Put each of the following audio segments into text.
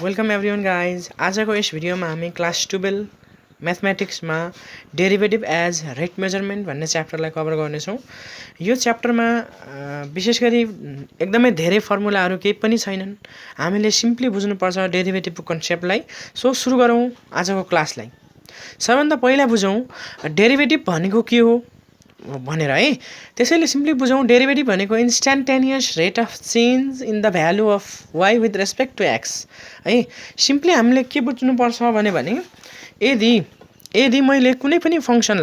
Welcome everyone guys. आजको यस भिडियोमा हामी क्लास 12 म्याथमेटिक्समा डेरिभेटिभ एज रेट मेजरमेन्ट भन्ने च्याप्टरलाई कभर गर्नेछौँ। यो च्याप्टरमा विशेष गरी एकदमै धेरै फर्मुलाहरू केही पनि छैनन्। हामीले सिम्पली बुझ्नुपर्छ डेरिभेटिभको कन्सेप्टलाई। सो सुरु गरौँ आजको क्लासलाई। सबभन्दा पहिला बुझौँ डेरिभेटिभ भनेको के हो भनेर है। त्यसैले सिम्पली बुझौँ डेरिभेटिभ भनेको instantaneous rate of change in the value of y with respect to x है। सिम्पली हामीले के बुझ्नुपर्छ भने यदि मैले कुनै पनि function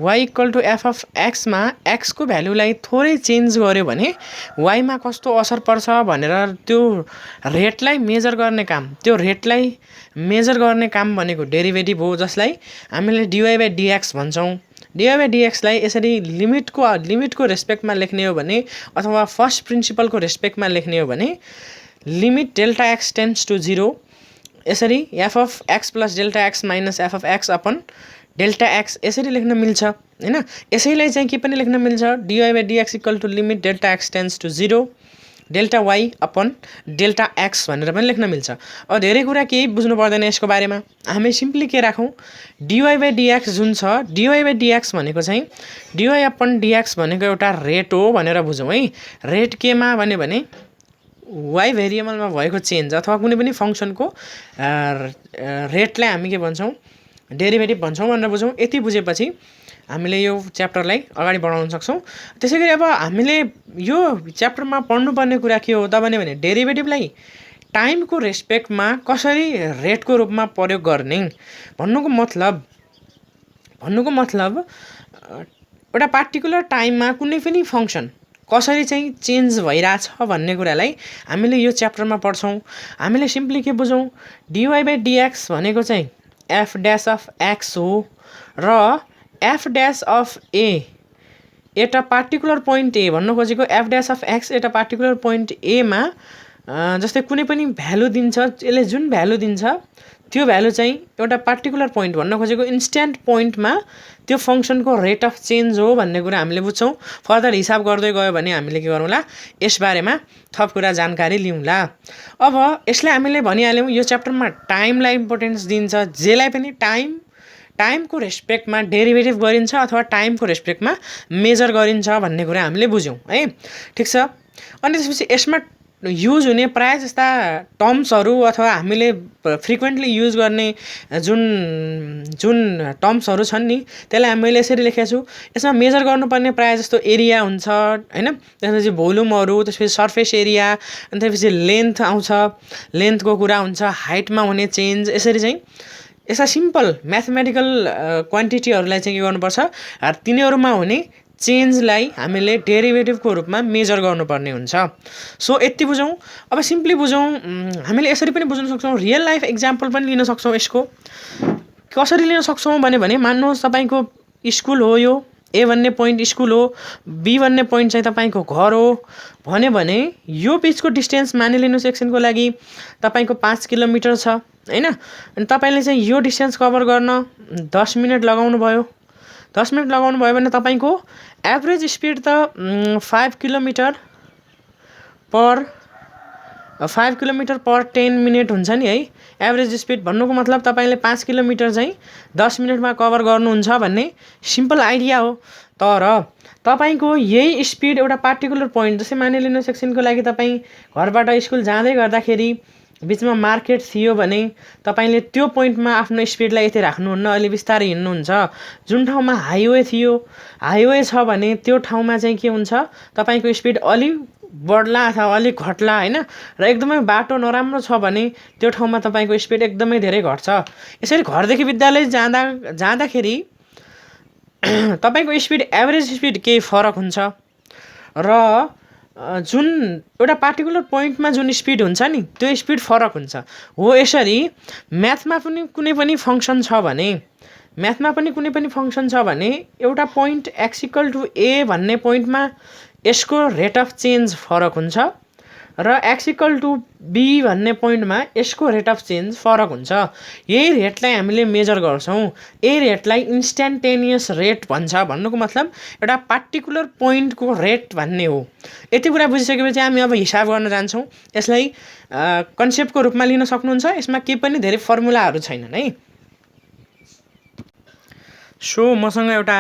y equal to f of एक्समा एक्सको भ्यालुलाई थोरै चेन्ज गर्यो भने वाइमा कस्तो असर पर्छ भनेर त्यो रेटलाई मेजर गर्ने काम भनेको डेरिभेटिभ हो, जसलाई हामीले डिवाई बाई डिएक्स भन्छौँ। डिवाई बाई डिएक्सलाई यसरी लिमिटको रेस्पेक्टमा लेख्ने हो भने अथवा फर्स्ट प्रिन्सिपलको रेस्पेक्टमा लेख्ने हो भने limit delta x tends to 0, यसरी f of x plus delta x minus f of x upon delta x यसरी लेख्न मिल्छ हैन। यसैलाई चाहिँ के पनि लेख्न मिल्छ, dy by dx equal to limit delta x tends to 0 delta y upon delta x भनेर पनि लेख्न मिल्छ। अब धेरै कुरा केही बुझ्नु पर्दैन यसको बारेमा। हामी सिम्पली के राखौँ, डिवाई बाई डिएक्स जुन छ, डिवाई बाई डिएक्स भनेको चाहिँ डिवाई अपन डिएक्स भनेको एउटा रेट हो भनेर बुझौँ है। रेट केमा भने वाइ भेरिएबलमा भएको चेन्ज अथवा कुनै पनि फङ्सनको रेटलाई हामी के भन्छौँ, डेरिभेटिभ भन्छौँ भनेर बुझौँ। यति बुझेपछि हामीले यो च्याप्टरलाई अगाडि बढाउन सक्छौँ। त्यसै गरी अब हामीले यो च्याप्टरमा पढ्नुपर्ने कुरा के हो त भने डेरिभेटिभलाई टाइमको रेस्पेक्टमा कसरी रेटको रूपमा प्रयोग गर्ने भन्नुको मतलब एउटा पार्टिकुलर टाइममा कुनै पनि फङ्सन कसरी चाहिँ चेन्ज भइरहेछ भन्ने कुरालाई हामीले यो च्याप्टरमा पढ्छौँ। हामीले सिम्पली के बुझौँ, डिवाई बाई डिएक्स भनेको चाहिँ एफ ड्यास अफ एक्स हो र एफ ड्यास अफ ए एउटा पार्टिकुलर पोइन्ट ए भन्नु खोजेको। एफ ड्यास अफ एक्स एउटा पार्टिकुलर पोइन्ट एमा जस्तै कुनै पनि भ्यालु दिन्छ, यसले जुन भ्यालु दिन्छ त्यो भ्यालु चाहिँ एउटा पार्टिकुलर पोइन्ट भन्न खोजेको इन्स्ट्यान्ट पोइन्टमा त्यो फङ्सनको रेट अफ चेन्ज हो भन्ने कुरा हामीले बुझ्छौँ। फर्दर हिसाब गर्दै गयो भने हामीले के गरौँला, यसबारेमा थप कुरा जानकारी लिउँला। अब यसलाई हामीले भनिहाल्यौँ यो च्याप्टरमा टाइमलाई इम्पोर्टेन्स दिन्छ, जेलाई पनि टाइमको रेस्पेक्टमा डेरिभेटिभ गरिन्छ अथवा टाइमको रेस्पेक्टमा मेजर गरिन्छ भन्ने कुरा हामीले बुझ्यौँ है। ठिक छ। अनि त्यसपछि यसमा युज हुने प्रायः जस्ता टर्म्सहरू अथवा हामीले फ्रिक्वेन्टली युज गर्ने जुन टर्म्सहरू छन् नि, त्यसलाई मैले यसरी लेखेको छु। यसमा मेजर गर्नुपर्ने प्रायः जस्तो एरिया हुन्छ हैन, त्यसपछि भोल्युमहरू, त्यसपछि सर्फेस एरिया, अनि त्यसपछि लेन्थ आउँछ, लेन्थको कुरा हुन्छ, हाइटमा हुने चेन्ज। यसरी चाहिँ यस्ता सिम्पल म्याथमेटिकल क्वान्टिटीहरूलाई चाहिँ के गर्नुपर्छ, तिनीहरूमा हुने चेन्जलाई हामीले डेरिभेटिभको रूपमा मेजर गर्नुपर्ने हुन्छ। सो यति बुझौँ। अब सिम्पली बुझौँ, हामीले यसरी पनि बुझ्न सक्छौँ, रियल लाइफ इक्जाम्पल पनि लिन सक्छौँ। यसको कसरी लिन सक्छौँ भने मान्नुहोस् तपाईँको स्कुल हो, यो ए भन्ने पोइन्ट स्कुल हो, बी भन्ने पोइन्ट चाहिँ तपाईँको घर हो भने यो बिचको डिस्टेन्स मानिलिनु सेक्सनको लागि तपाईँको 5 किलोमिटर छ हैन। अनि तपाईँले चाहिँ यो डिस्टेन्स कभर गर्न 10 मिनट लगाउनु भयो भने तपाईँको एभरेज स्पिड त 5 किलोमिटर पर 10 मिनट हुन्छ नि है। एभरेज स्पिड भन्नुको मतलब तपाईँले 5 किलोमिटर चाहिँ 10 मिनटमा कभर गर्नुहुन्छ भन्ने सिम्पल आइडिया हो। तर तपाईँको यही स्पिड एउटा पार्टिकुलर पोइन्ट, जस्तै मानिलिनु सेक्सनको लागि तपाईँ घरबाट स्कुल जाँदै गर्दाखेरि बिचमा मार्केट थियो भने तपाईँले त्यो पोइन्टमा आफ्नो स्पिडलाई यति राख्नुहुन्न, अलि बिस्तारै हिँड्नुहुन्छ। जुन ठाउँमा हाइवे छ भने त्यो ठाउँमा चाहिँ के हुन्छ, तपाईँको स्पिड अलि बढ्ला अथवा अलिक घट्ला हैन। र एकदमै बाटो नराम्रो छ भने त्यो ठाउँमा तपाईँको स्पिड एकदमै धेरै घट्छ। यसरी घरदेखि विद्यालय जाँदाखेरि तपाईँको स्पिड एभरेज स्पिड केही फरक हुन्छ र जुन एउटा पार्टिकुलर पोइन्टमा जुन स्पिड हुन्छ नि त्यो स्पिड फरक हुन्छ हो। यसरी म्याथमा पनि कुनै पनि फङ्सन छ भने एउटा पोइन्ट एक्स इक्वल टु ए भन्ने पोइन्टमा यसको रेट अफ चेन्ज फरक हुन्छ र x इक्वल टु b भन्ने पोइन्टमा यसको रेट अफ चेन्ज फरक हुन्छ। यही रेटलाई हामीले मेजर गर्छौँ, यही रेटलाई इन्स्ट्यान्टेनियस रेट भन्छ। भन्नुको मतलब एउटा पार्टिकुलर पोइन्टको रेट भन्ने हो। यति कुरा बुझिसकेपछि हामी अब हिसाब गर्न जान्छौँ। यसलाई कन्सेप्टको रूपमा लिन सक्नुहुन्छ, यसमा केही पनि धेरै फर्मुलाहरू छैनन् है। सो मसँग एउटा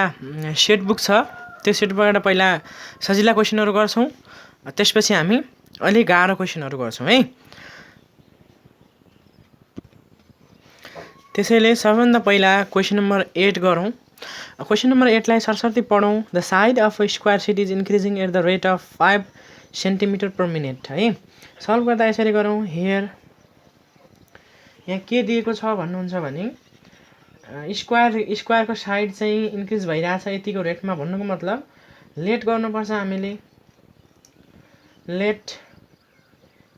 सेट बुक छ, त्यो सेटबाट पहिला सजिला क्वेसनहरू गर्छौँ, त्यसपछि हामी अलि गाह्रो क्वेसनहरू गर्छौँ है। त्यसैले सबभन्दा पहिला क्वेसन नम्बर 8 गरौँ। क्वेसन नम्बर 8लाई सरसर्ती पढौँ। The side of a square sheet is increasing at the rate of 5 centimetre per minute है। सल्भ गर्दा यसरी गरौँ। हियर यहाँ के दिएको छ भन्नुहुन्छ भने स्क्वायरको साइड चाहिँ इन्क्रिज भइरहेछ यतिको रेटमा। भन्नुको मतलब लेट गर्नुपर्छ हामीले, लेट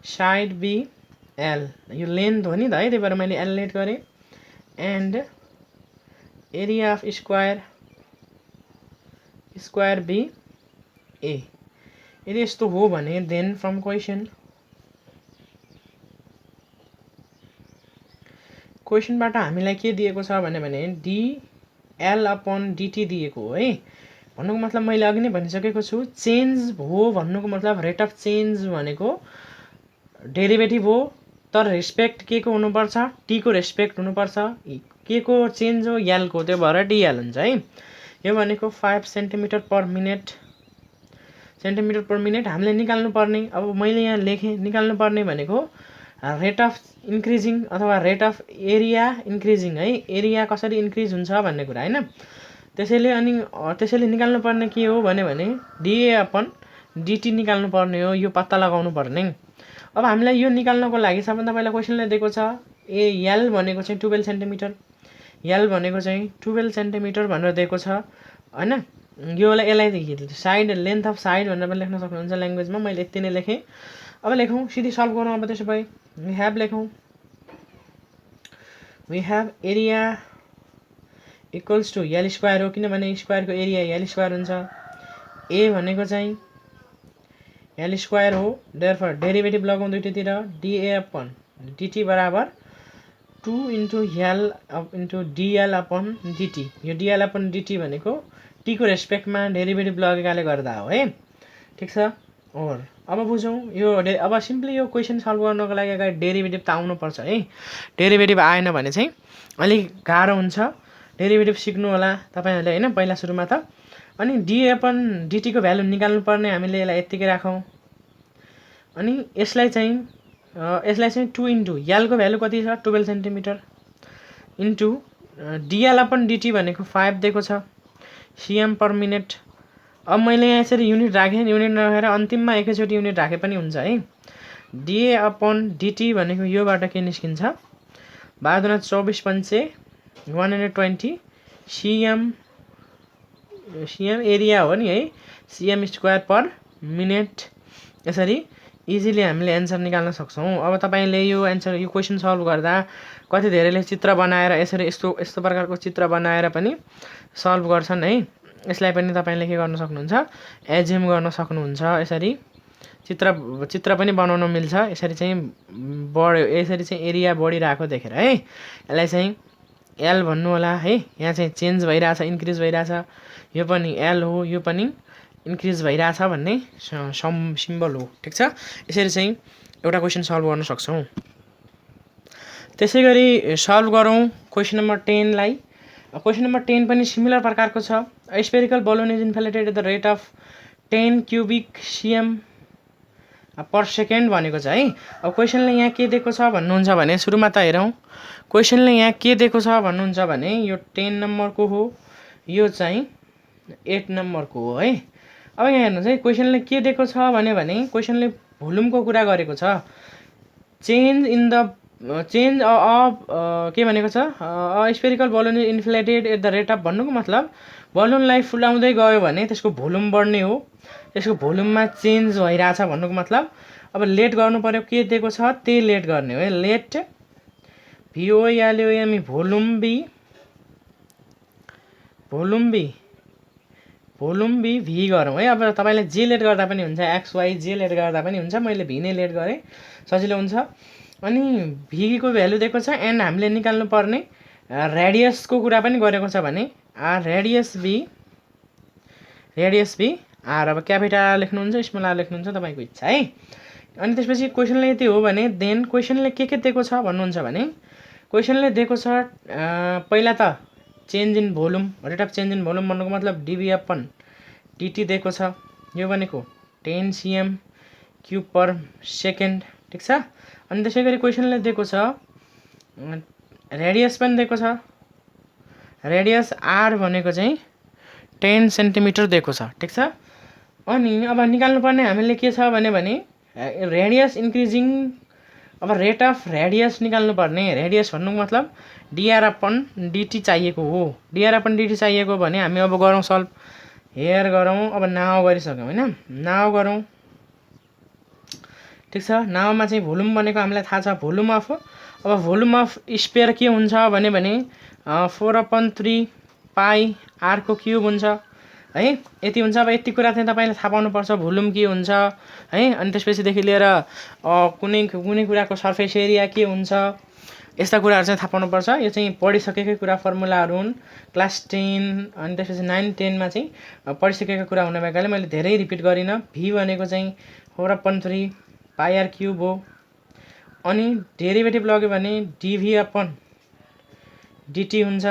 साइड बी एल, यो लेन्थ हो नि त है, त्यही भएर मैले एल लेट गरेँ। And area of square be A. यदि यस्तो हो भने देन फ्रम क्वेसनबाट हामीलाई के दिएको छ भने डिएल अपन डिटी दिएको हो है। भन्नुको मतलब मैले अघि नै भनिसकेको छु, चेन्ज हो भन्नुको मतलब रेट अफ चेन्ज भनेको डेरिभेटिभ हो, तर रेस्पेक्ट के को हुनुपर्छ, टी को रेस्पेक्ट हुनुपर्छ। के को चेन्ज हो, एल को, त्यो भएर डिएल हुन्छ है। यो भनेको 5 सेन्टिमिटर पर मिनट हामीले निकाल्नु पर्ने। अब मैले यहाँ लेखेँ निकाल्नु पर्ने भनेको रेट अफ इन्क्रिजिङ अथवा रेट अफ एरिया इन्क्रिजिङ है। एरिया कसरी इन्क्रिज हुन्छ भन्ने कुरा होइन। त्यसैले निकाल्नु पर्ने के हो भने डिए अपन डिटी निकाल्नु पर्ने हो, यो पत्ता लगाउनु पर्ने। अब हामीलाई यो निकाल्नको लागि सबभन्दा पहिला क्वेसनले दिएको छ एल भनेको चाहिँ 12 सेन्टिमिटर, एल भनेको चाहिँ 12 सेन्टिमिटर भनेर दिएको छ होइन। यसलाई साइड लेन्थ अफ साइड भनेर पनि लेख्न सक्नुहुन्छ ल्याङ्ग्वेजमा, मैले यति नै लेखेँ। अब लेखौँ, सिधै सल्भ गरौँ। अब त्यसो भए we have area equals to l square हो, किनभने स्क्वायरको एरिया एल स्क्वायर हुन्छ। ए भनेको चाहिँ एल स्क्वायर हो, देयरफोर डेरिभेटिभ लगाउँ दुईटैतिर। डिए अपन डिटी बराबर 2 into l into dl upon dt. यो डिएल अपन डिटी भनेको टी को रेस्पेक्टमा डेरिभेटिभ लगेकाले गर्दा हो है। ठिक छ। और अब बुझौँ यो अब सिम्पली यो क्वेसन सल्भ गर्नको लागि अगाडि डेरिभेटिभ त आउनुपर्छ है। डेरिभेटिभ आएन भने चाहिँ अलिक गाह्रो हुन्छ। डेरिभेटिभ सिक्नु होला तपाईँहरूले होइन पहिला सुरुमा त। अनि डिए अपन डिटीको भ्यालु निकाल्नु पर्ने, हामीले यसलाई यत्तिकै राखौँ। अनि यसलाई चाहिँ 2 इन्टु एलको भ्यालु कति छ 12 centimetre into dl upon dt भनेको 5 दिएको छ सिएम पर मिनट। अब मैले यहाँ यसरी युनिट राखेँ, युनिट नराखेर अन्तिममा एकैचोटि युनिट राखे पनि हुन्छ है। डिए अपन डिटी भनेको योबाट के निस्किन्छ 12 24 पंचे 120 सिएम एरिया हो नि है, सिएम स्क्वायर पर मिनट। यसरी इजिली हामीले एन्सर निकाल्न सक्छौँ। अब तपाईँले यो क्वेसन सल्भ गर्दा कति धेरैले चित्र बनाएर यसरी यस्तो प्रकारको चित्र बनाएर पनि सल्भ गर्छन् है। यसलाई पनि तपाईँले के गर्न सक्नुहुन्छ, एज्युम गर्न सक्नुहुन्छ। यसरी चित्र पनि बनाउन मिल्छ। यसरी चाहिँ एरिया बढिरहेको देखेर है, यसलाई चाहिँ एल भन्नु होला है। यहाँ चाहिँ चेन्ज भइरहेछ, इन्क्रिज भइरहेछ, यो पनि एल हो, यो पनि इन्क्रिज भइरहेछ भन्ने सिम्बल हो। ठिक छ। यसरी चाहिँ एउटा क्वेसन सल्भ गर्न सक्छौँ। त्यसै गरी सल्भ गरौँ क्वेसन नम्बर 10लाई। क्वेसन नम्बर 10 पनि सिमिलर प्रकारको छ। Spherical balloon is inflated at the rate of 10 cubic cm per second भनेको छ है। अब क्वेसनले यहाँ के दिएको छ भन्नुहुन्छ भने सुरुमा त हेरौँ। क्वेसनले यहाँ के दिएको छ भन्नुहुन्छ भने यो 10 नम्बरको हो, यो चाहिँ 8 नम्बरको हो है। अब यहाँ हेर्नुहोस् है, क्वेसनले के दिएको छ भने क्वेसनले भोल्युमको कुरा गरेको छ। चेन्ज अफ के भनेको छ spherical balloon is inflated at the rate of भन्नुको मतलब बलुनलाई फुलाउँदै गयो भने त्यसको भोल्युम बढ्ने हो, त्यसको भोल्युममा चेन्ज भइरहेछ भन्नुको मतलब। अब लेट गर्नु पर्यो, के दिएको छ त्यही लेट गर्ने हो है। Let V O L O M E volume be volume be V गरौँ है। अब तपाईँले जे लेट गर्दा पनि हुन्छ, एक्स वाइ जे लेट गर्दा पनि हुन्छ, मैले भी नै लेट गरेँ, सजिलो हुन्छ। अनि भीको भ्यालु दिएको छ एन्ड हामीले निकाल्नु पर्ने रेडियसको कुरा पनि गरेको छ भने रेडियस बी आर। अब क्यापिटल लेख्नुहुन्छ स्मल आर लेख्नुहुन्छ तपाईँको इच्छा है। अनि त्यसपछि क्वेसनले यति हो भने देन क्वेसनले के दिएको छ भन्नुहुन्छ भने क्वेसनले दिएको छ पहिला त change in volume, rate of change in volume भन्नुको मतलब डिभी अपन डिटी दिएको छ, यो भनेको 10 cm क्युब पर सेकेन्ड, ठिक छ। अनि त्यसै गरी क्वेसनले दिएको छ रेडियस पनि दिएको छ, रेडियस आर भनेको चाहिँ 10 सेन्टिमिटर दिएको छ, ठिक छ। अनि अब निकाल्नुपर्ने हामीले के छ भने रेडियस इन्क्रिजिङ, अब रेट अफ रेडियस निकाल्नु पर्ने। रेडियस भन्नुको मतलब डिआर अपन डिटी चाहिएको हो, डिआर अपन डिटी चाहिएको भने हामी अब गरौँ सल्भ, हेयर गरौँ। अब नाउ गरिसक्यौँ होइन, नाउ गरौँ, ठिक छ। नाउमा चाहिँ भोल्युम भनेको हामीलाई थाहा छ भोल्युम अफ, अब भोल्युम अफ स्पेयर के हुन्छ भने 4/3 पाई आरको क्युब हुन्छ है, यति हुन्छ। अब यति कुरा चाहिँ तपाईँले थाहा पाउनुपर्छ भोल्युम के हुन्छ है। अनि त्यसपछिदेखि लिएर कुनै कुराको सर्फेस एरिया के हुन्छ, यस्ता कुराहरू चाहिँ थाहा पाउनुपर्छ। यो चाहिँ पढिसकेकै कुरा, फर्मुलाहरू हुन् क्लास 10 अनि त्यसपछि 9, 10मा चाहिँ पढिसकेको कुरा हुने भएकाले मैले धेरै रिपिट गरिनँ। भी भनेको चाहिँ 4/3 पाई आर क्युब हो। अनि डेरिभेटिभ लग्यो भने डिभी अपन डिटी हुन्छ,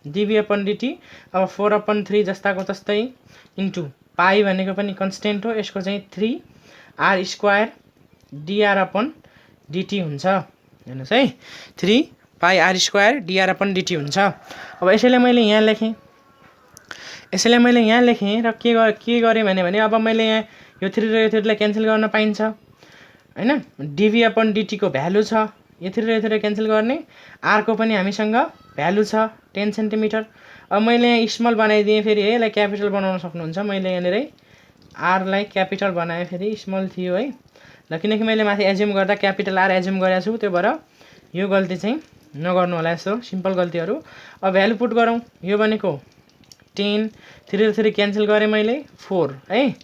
डिभी अपन डिटी। अब 4/3 जस्ताको तस्तै इन्टु पाई भनेको पनि कन्सटेन्ट हो, यसको चाहिँ 3 R square D R upon D T हुन्छ, हेर्नुहोस् है, 3 pi R square D R upon D T हुन्छ। अब यसैले मैले यहाँ लेखेँ, र के गरेँ भने अब मैले यहाँ यो 3 र यो 3लाई क्यान्सल गर्न पाइन्छ होइन। डिभी अपन डिटीको भ्यालु छ, यो 3 र यो 3 क्यान्सल गर्ने, आरको पनि हामीसँग भ्यालु छ 10 सेन्टिमिटर। अब मैले यहाँ स्मल बनाइदिएँ, फेरि यसलाई क्यापिटल बनाउन सक्नुहुन्छ। मैले यहाँनिर आरलाई क्यापिटल बनाएँ, फेरि स्मल थियो है ल, किनकि मैले माथि एज्युम गर्दा क्यापिटल आर एज्युम गरेको छु, त्यो भएर यो गल्ती चाहिँ नगर्नु होला, यस्तो सिम्पल गल्तीहरू। अब भ्यालु पुट गरौँ, यो भनेको 10, 3 र 3 क्यान्सल गरेँ मैले 4 है,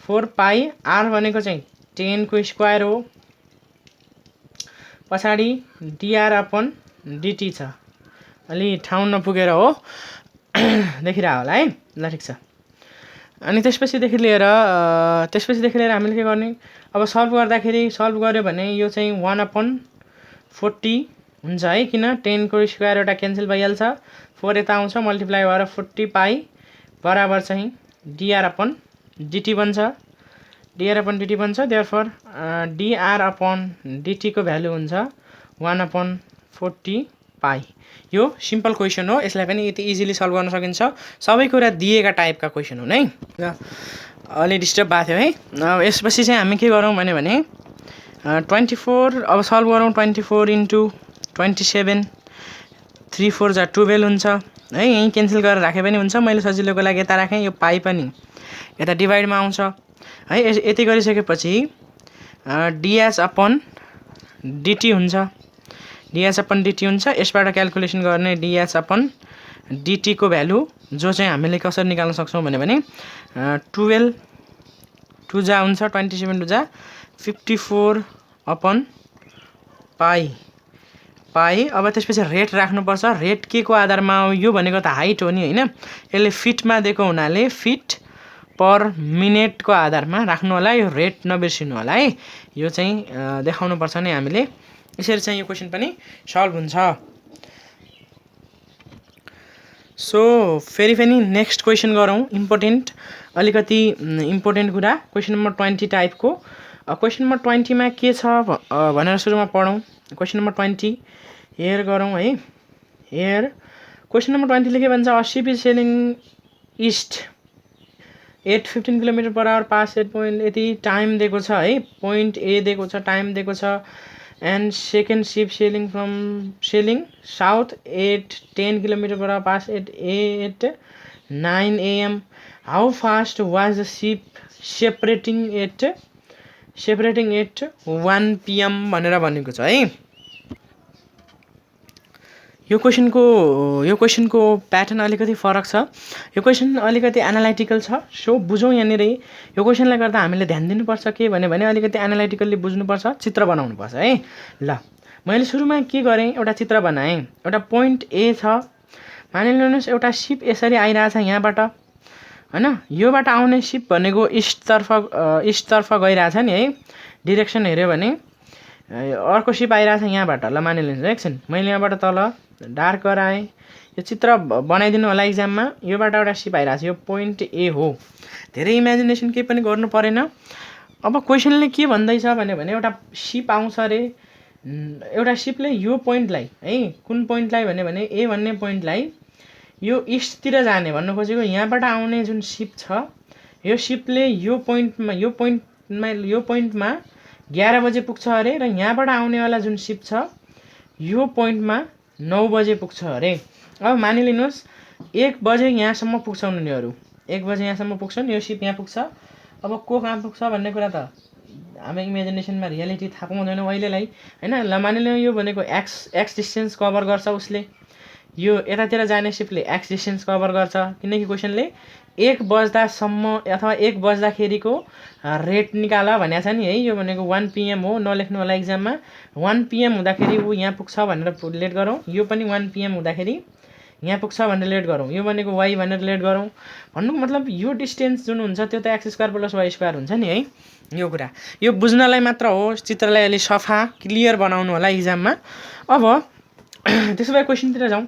4 पाई आर भनेको चाहिँ 10 को स्क्वायर हो, पछाडि डिआर अपन डिटी छ, अलि ठाउँ नपुगेर हो देखिरह होला है ल, ठिक छ। अनि त्यसपछिदेखि लिएर हामीले के गर्ने, अब सल्भ गऱ्यो भने यो चाहिँ 1/40 हुन्छ है, किन 10 को स्क्वायर एउटा क्यान्सल भइहाल्छ, 4 यता आउँछ, मल्टिप्लाई भएर 40 पाई बराबर चाहिँ डिआर अपन डिटी बन्छ, देयरफोर डिआर अपन डिटीको भ्यालु हुन्छ 1/40 पाई। यो सिम्पल क्वेसन हो, यसलाई पनि यति इजिली सल्भ गर्न सकिन्छ, सबै कुरा दिएका टाइपका क्वेसन हुन् है ल। अलि डिस्टर्ब भएको थियो है। अब यसपछि चाहिँ हामी के गरौँ भने 24, अब सल्भ गरौँ। 24 × 27, 3 4 जा 12 हुन्छ है, यहीँ क्यान्सल गरेर राखे पनि हुन्छ, मैले सजिलोको लागि यता राखेँ, यो पाई पनि यता डिभाइडमा आउँछ है। यति गरिसकेपछि डिएच अपन डिटी हुन्छ, यसबाट क्यालकुलेसन गर्ने डिएच अपन डिटीको भ्यालु जो चाहिँ हामीले कसरी निकाल्न सक्छौँ भने 12 2 जा हुन्छ, 27 2 जा 54 अपन पाई। अब त्यसपछि रेट राख्नुपर्छ, रेट के को आधारमा हो, यो भनेको त हाइट हो नि होइन, यसले फिटमा दिएको हुनाले फिट पर मिनेटको आधारमा राख्नु होला, यो रेट नबिर्सिनु होला है। यो चाहिँ देखाउनुपर्छ नै हामीले, यसरी चाहिँ यो क्वेसन पनि सल्भ हुन्छ। सो फेरि पनि नेक्स्ट क्वेसन गरौँ, अलिकति इम्पोर्टेन्ट कुरा, क्वेसन नम्बर 20 टाइपको। क्वेसन नम्बर 20 मा के छ भनेर सुरुमा पढौँ। क्वेसन नम्बर 20 हेयर गरौँ है, हेयर क्वेसन नम्बर 20 ले के भन्छ, a ship is sailing east at 15 km/h pass at point, यति टाइम दिएको छ है, पोइन्ट ए दिएको छ, टाइम दिएको छ, and second ship sailing south at 10 km/h pass at 9 AM। How fast was the ship separating at 1 PM भनेर भनेको छ है। यो क्वेसनको प्याटर्न अलिकति फरक छ। यो क्वेसन अलिकति एनालाइटिकल छ। सो बुझौँ यहाँनिर यो क्वेसनलाई गर्दा हामीले ध्यान दिनुपर्छ के भने अलिकति एनालाइटिकल्ली बुझ्नुपर्छ, चित्र बनाउनुपर्छ है। ल मैले सुरुमा के गरेँ, एउटा चित्र बनाएँ। एउटा पोइन्ट ए छ, मानिलिनुहोस् एउटा सिप यसरी आइरहेछ यहाँबाट हैन। योबाट आउने सिप भनेको इस्टतर्फ गइरहेछ नि है, डिरेक्सन हेऱ्यो भने। अर्को सिप आइरहेछ यहाँबाट। ल मानिलिनुहोस् एकछिन मैले यहाँबाट तल डार्क गराएँ। यो चित्र बनाइदिनु होला इक्जाममा। योबाट एउटा सिप आइरहेछ, यो पोइन्ट ए हो। धेरै इमेजिनेसन केही पनि गर्नु परेन। अब क्वेसनले के भन्दैछ भने एउटा सिप आउँछ अरे। एउटा सिपले यो पोइन्टलाई है, कुन पोइन्टलाई भने ए भन्ने पोइन्टलाई यो इस्टतिर जाने भन्नु खोजेको। यहाँबाट आउने जुन सिप छ, यो सिपले यो पोइन्टमा 11 बजे पुग्छ अरे, र यहाँबाट आउनेवाला जुन सिप छ यो पोइन्टमा 9 बजे पुग्छ अरे। अब मानिलिनुहोस् 1 बजे यहाँसम्म पुग्छन् उनीहरू, 1 बजे यहाँसम्म पुग्छन्, यो सिप यहाँ पुग्छ। अब को कहाँ पुग्छ भन्ने कुरा त हामी इमेजिनेसनमा रियालिटी थाहा पाउँदैनौँ अहिलेलाई हैन। ल मानिलिनु यो भनेको एक्स डिस्टेन्स कभर गर्छ उसले, यो यतातिर जाने सिपले एक्स डिस्टेन्स कभर गर्छ। किनकि क्वेसनले 1 बज्दासम्म अथवा 1 बज्दाखेरिको रेट निकाल भनेको छ नि है। यो भनेको 1 PM हो, नलेख्नु होला इक्जाममा। 1 PM हुँदाखेरि ऊ यहाँ पुग्छ भनेर लेट गरौँ। यो पनि 1 PM हुँदाखेरि यहाँ पुग्छ भनेर लेट गरौँ। यो भनेको y भनेर लेट गरौँ। भन्नुको मतलब यो डिस्टेन्स जुन हुन्छ त्यो त x² + y² हुन्छ नि है। यो कुरा यो बुझ्नलाई मात्र हो, चित्रलाई अलि सफा क्लियर बनाउनु होला इक्जाममा। अब त्यसो भए क्वेसनतिर जाउँ।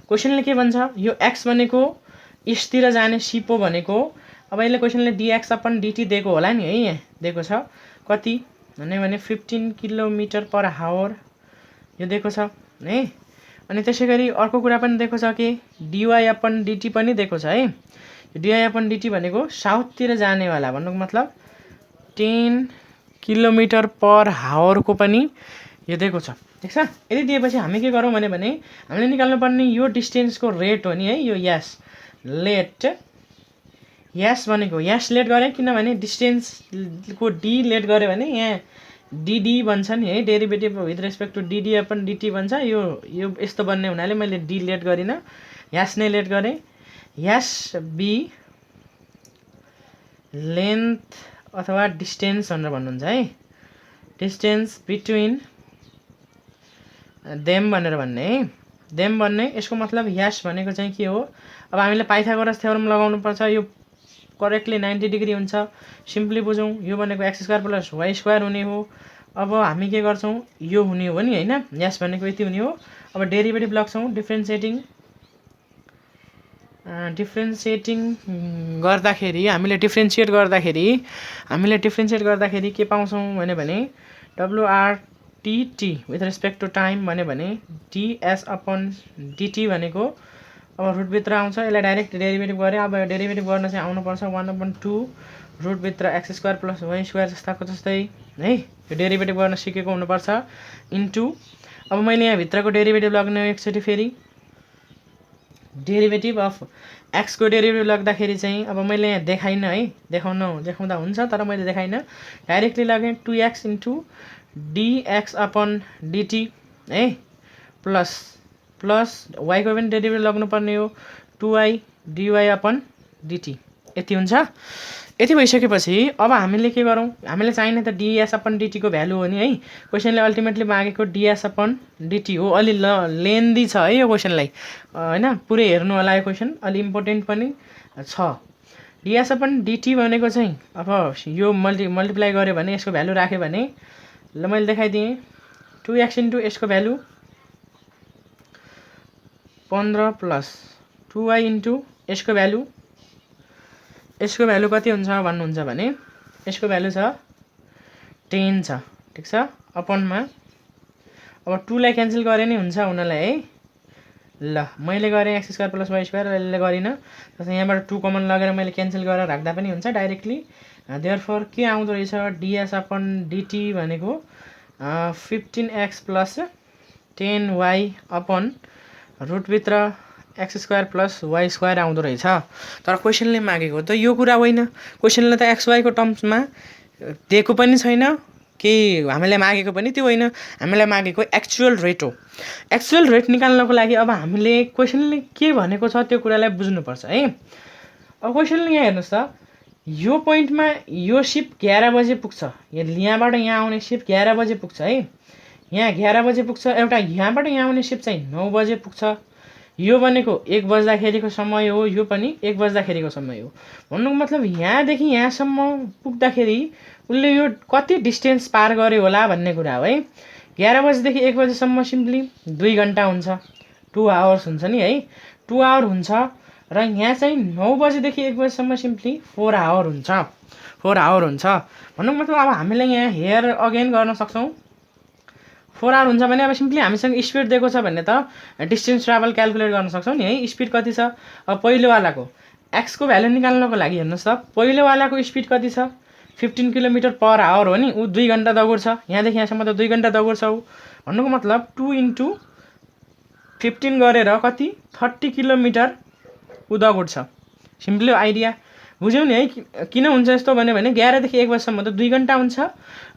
क्वेसनले के भन्छ, यो x भनेको इस्टतिर जाने सिप हो भनेको। अब यसले क्वेसनले dx/dt दिएको होला नि है, यहाँ दिएको छ कति भने 15 km/h यो दिएको छ है। अनि त्यसै गरी अर्को कुरा पनि दिएको छ कि dy/dt पनि दिएको छ है। dy/dt भनेको साउथतिर जानेवाला भन्नुको मतलब 10 km/h को पनि यो दिएको छ, ठिक छ। यदि दिएपछि हामी के गरौँ भने हामीले निकाल्नुपर्ने यो डिस्टेन्सको रेट हो नि है। यो यस भनेको यस लेट गरे, किनभने डिस्टेन्सको डी लेट गऱ्यो भने यहाँ dd भन्छ नि है, derivative with respect to dy/dt भन्छ। यो यस्तो बन्ने हुनाले मैले डी लेट गरिनँ, यस नै लेट गरेँ। यस बी लेन्थ अथवा डिस्टेन्स भनेर भन्नुहुन्छ है, डिस्टेन्स बिट्विन देम भनेर भन्ने है। देम भन्ने यसको मतलब यस भनेको चाहिँ के हो। अब हामीले पाइथागोरस थ्योरम लगाउनुपर्छ। यो करेक्टली 90 डिग्री हुन्छ। सिम्पली बुझौँ, यो भनेको x² + y² हुने हो। अब हामी के गर्छौँ, यो हुने हो नि हैन, यस भनेको यति हुने हो। अब डेरिभेटिभ लाग्छौँ, डिफ्रेन्सिएटिङ गर्दाखेरि हामीले डिफ्रेन्सिएट गर्दाखेरि के पाउँछौँ भने WRTT with respect to time भने ds/dt भनेको अब रुटभित्र आउँछ। यसलाई डाइरेक्ट डेरिभेटिभ गरे। अब डेरिभेटिभ गर्न चाहिँ आउनुपर्छ 1/2 रुटभित्र x² + y² जस्ताको जस्तै है। यो डेरिभेटिभ गर्न सिकेको हुनुपर्छ इन्टु। अब मैले यहाँ भित्रको डेरिभेटिभ लग्ने एकचोटि फेरि डेरिभेटिभ अफ x को डेरिभेटिभ लाग्दाखेरि चाहिँ अब मैले यहाँ देखाइनँ है, देखाउँदा हुन्छ तर मैले देखाइनँ, डाइरेक्टली लगेँ 2x * dx/dt है प्लस y को पनि डेरिभेटिभ लाग्नुपर्ने हो 2y dy/dt। यति हुन्छ। यति भइसकेपछि अब हामीले के गरौँ, हामीले चाहिने त ds/dt को भ्यालु हो नि है। क्वेसनले अल्टिमेटली मागेको ds/dt हो। अलि लेन्दी छ है यो क्वेसनलाई हैन, पुरै हेर्नु होला। यो क्वेसन अलि इम्पोर्टेन्ट पनि छ। ds/dt भनेको चाहिँ अब यो मल्टिप्लाई गर्यो भने यसको भ्यालु राख्यो भने ल मैले देखाइदिएँ 2x * यसको भ्यालु 15 प्लस 2y * यसको भ्यालु कति हुन्छ भन्नुहुन्छ भने यसको भ्यालु छ 10 छ, ठिक छ। अपनमा अब 2 लाई क्यान्सल गरे नि हुन्छ उनीलाई है। ल मैले गरेँ x² + y² यसले गरिनँ, त्यसै यहाँबाट 2 कमन लगेर मैले क्यान्सल गरेर राख्दा पनि हुन्छ डाइरेक्टली। देयरफोर के आउँदो रहेछ ds/dt भनेको 15x + 10y upon रुटभित्र x² + y² आउँदो रहेछ। तर क्वेसनले मागेको त यो कुरा होइन। क्वेसनले त xy को टर्म्समा दिएको पनि छैन, केही हामीले मागेको पनि त्यो होइन, हामीलाई मागेको एक्चुअल रेट हो। एक्चुअल रेट निकाल्नको लागि अब हामीले क्वेसनले के भनेको छ त्यो कुरालाई बुझ्नुपर्छ है। अब क्वेसनले यहाँ हेर्नुहोस् त, यो पोइन्टमा यो सिप 11 बजे पुग्छ, यहाँबाट यहाँ आउने सिप 11 बजे पुग्छ है, यहाँ 11 बजे पुग्छ। एउटा यहाँबाट यहाँ आउने सिप चाहिँ 9 बजे पुग्छ। यो भनेको 1 बज्दाखेरिको समय हो, यो पनि 1 बज्दाखेरिको समय हो। भन्नुको मतलब यहाँदेखि यहाँसम्म पुग्दाखेरि उसले यो कति डिस्टेन्स पार गर्यो होला भन्ने कुरा हो है। 11 बजेदेखि 1 बजेसम्म सिम्पली 2 घन्टा हुन्छ, 2 आवर्स हुन्छ नि है, 2 आवर हुन्छ। र यहाँ चाहिँ 9 बजेदेखि 1 बजेसम्म सिम्पली 4 आवर हुन्छ, 4 आवर हुन्छ। भन्नुको मतलब अब हामीले यहाँ हेयर अगेन गर्न सक्छौँ। 4 आवर हुन्छ भने अब सिम्पली हामीसँग स्पिड दिएको छ भने त डिस्टेन्स ट्राभल क्यालकुलेट गर्न सक्छौँ नि है। स्पिड कति छ, अब पहिलोवालाको एक्सको भ्यालु निकाल्नको लागि हेर्नुहोस् त, पहिलोवालाको स्पिड कति छ, 15 किलोमिटर पर आवर हो नि, ऊ 2 घन्टा दगुर्छ, यहाँदेखि यहाँसम्म त 2 घन्टा दगुर्छ ऊ। भन्नुको मतलब 2 × 15 गरेर कति 30 किलोमिटर ऊ दगुर्छ। सिम्पली आइडिया बुझ्यौ नि है। किन हुन्छ यस्तो भने 11 देखि 1 बजेसम्म त 2 घन्टा हुन्छ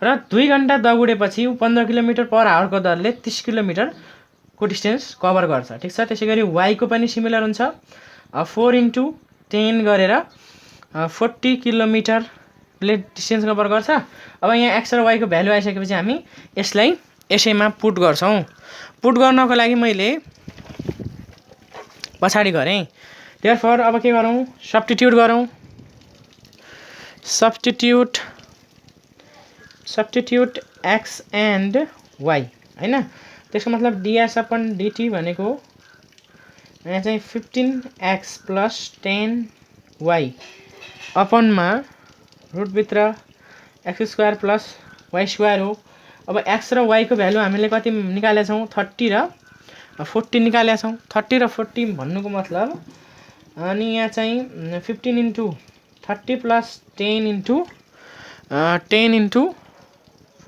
र 2 घन्टा दगुडेपछि ऊ 15 किलोमिटर पर आवरको दरले 30 किलोमिटरको डिस्टेन्स कभर गर्छ। ठिक छ। त्यसै गरी वाईको पनि सिमिलर हुन्छ, 4 × 10 गरेर 40 किलोमिटरले डिस्टेन्स कभर गर्छ। अब यहाँ एक्स र वाईको भ्यालु आइसकेपछि हामी यसलाई यसैमा पुट गर्छौँ। पुट गर्नको लागि मैले पछाडि गरेँ। देयरफोर अब के गरौँ, सब्स्टिट्युट गरौँ। सब्स्टिट्युट एक्स एन्ड वाई हैन। त्यसको मतलब ds/dt भनेको यहाँ चाहिँ 15x + 10y अपनमा रुटभित्र x² + y² हो। अब x र y को भ्यालु हामीले कति निकालेका छौँ, 30 र 40 निकालेका छौँ। 30 र 40 भन्नुको मतलब अनि यहाँ चाहिँ 15 × 30 + 10 ×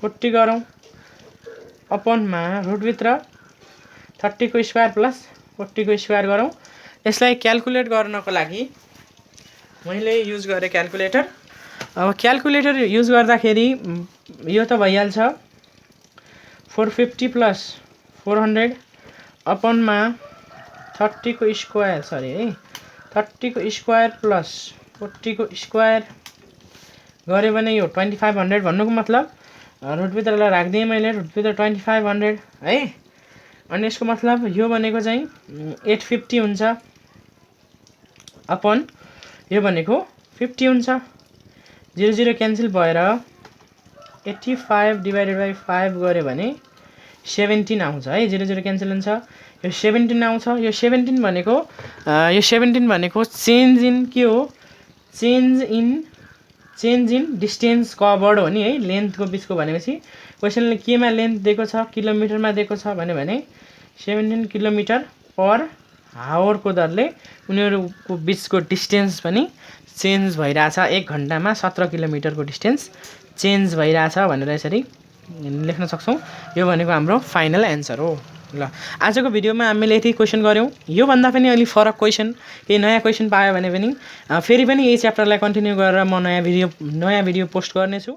40 गरौँ अपनमा रुटभित्र 30 को स्क्वायर + 40 को स्क्वायर गरौँ। यसलाई क्यालकुलेट गर्नको लागि मैले युज गरेँ क्यालकुलेटर। अब क्यालकुलेटर युज गर्दाखेरि यो त भइहाल्छ 450 + 400 अपनमा 30 को स्क्वायर 30 को स्क्वायर + 40 को स्क्वायर गऱ्यो भने यो 2500 भन्नुको मतलब रुटभित्रलाई राख्दिएँ मैले, रुटभित्र 2500 है। अनि यसको मतलब यो भनेको चाहिँ 850 हुन्छ अपन यो भनेको 50 हुन्छ। 0 0 क्यान्सल भएर 85 / 5 गऱ्यो भने 17 आउँछ है। 0 0 क्यान्सल हुन्छ, यो 17 आउँछ। यो 17 भनेको चेन्ज इन के हो, चेन्ज इन डिस्टेन्स कभर्ड हो नि है, लेन्थको बिचको। भनेपछि क्वेसनले केमा लेन्थ दिएको छ, किलोमिटरमा दिएको छ भने 17 किलोमिटर पर आवरको दरले उनीहरूको बिचको डिस्टेन्स पनि चेन्ज भइरहेछ। 1 घन्टामा 17 किलोमिटरको डिस्टेन्स चेन्ज भइरहेछ भनेर यसरी लेख्न सक्छौँ। यो भनेको हाम्रो फाइनल एन्सर हो। ल आजको भिडियोमा हामीले यति क्वेसन गऱ्यौँ। योभन्दा पनि अलि फरक क्वेसन, केही नयाँ क्वेसन पायो भने पनि फेरि पनि यही च्याप्टरलाई कन्टिन्यू गरेर म नयाँ भिडियो पोस्ट गर्नेछु।